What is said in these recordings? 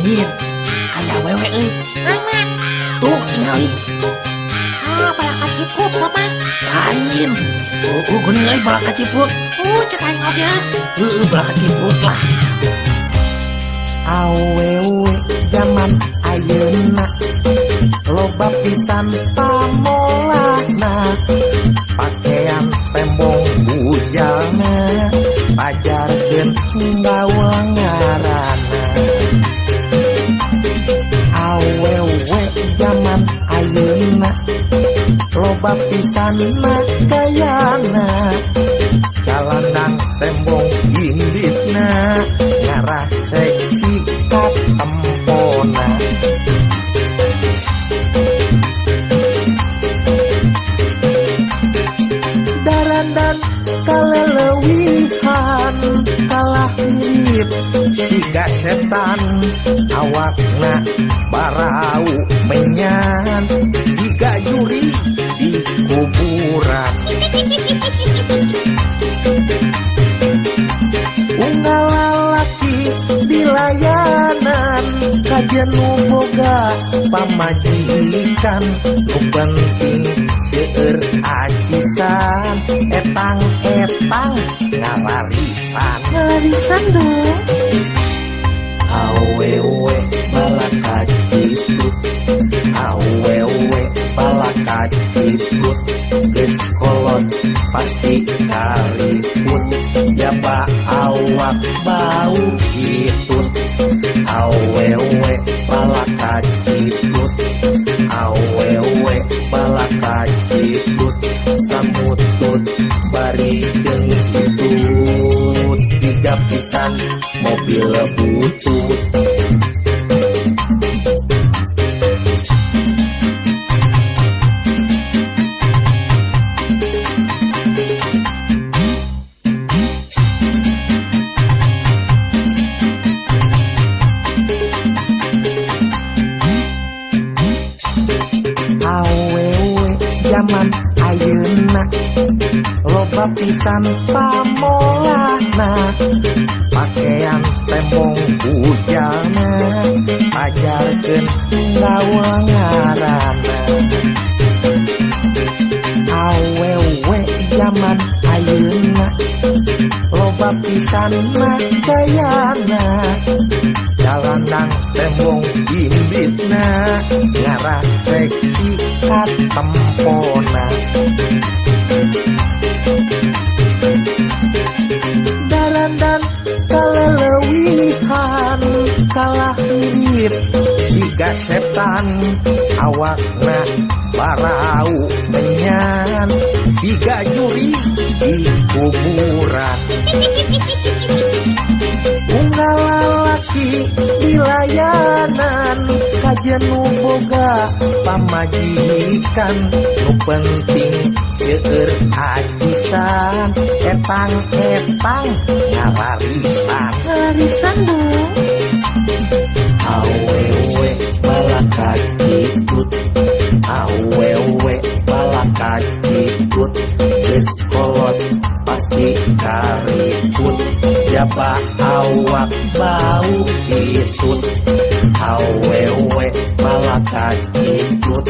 Anjir, aya awewe euy. Mana? Tuh, tingali. Ah, balak ciprut mah. Lain. Oh, geuning euy, balak ciprut. Cek aing oge. Heeh, balak ciprut lah. Awewe zaman ayeuna loba pisan pamolahna, pakaian tembong bujalna, pajarkeun gaul ngaranna. Awewe zaman ayeuna loba pisan gayana, calanang tembong inditna, ngarah seksi katempona. Darandan kalelewihan, kalah mirip siga setan, awakna barau menyan siga juri di kuburan. Unggal lalaki di layanan, kajeun nu boga pamajikan, nu penting seueur ajisan, etang-etang ngalarisan. Ngalarisan dong. Awewe balaka ciprut, awewe balaka ciprut, geus kolot pasti kariput, jaba awak bau hitut. Awewe balaka ciprut, awewe balaka ciprut, samutut bari jeung hitut, tiga pisan mobil butut. Awewe zaman ayeuna loba pisan pamolahna, pakaian tembong bujalna, pajarkeun gaul ngaranna. Awewe zaman ayeuna loba pisan gayana, calanang tembong inditna, ngarah seksi katempona. Darandan kalelewihan, kalah mirip siga setan, awakna barau menyan siga juri di kuburan. Unggal lalaki di layanan, kajeun nu boga pamajikan, nu penting seueur ajisan, etang-etang ngalarisan. Ngalarisan dong. Awewe balaka ciprut, awewe balaka ciprut, geus kolot pasti kariput, jaba awak bau hitut. Awewe balaka ciprut,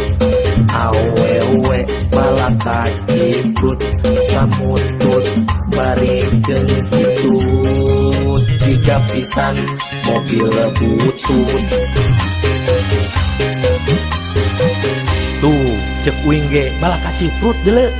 awewe balaka ciprut, samutut bari jeung hitut, tiga pisan mobil butut. Tuh, cek uing ge balaka ciprut deuleu.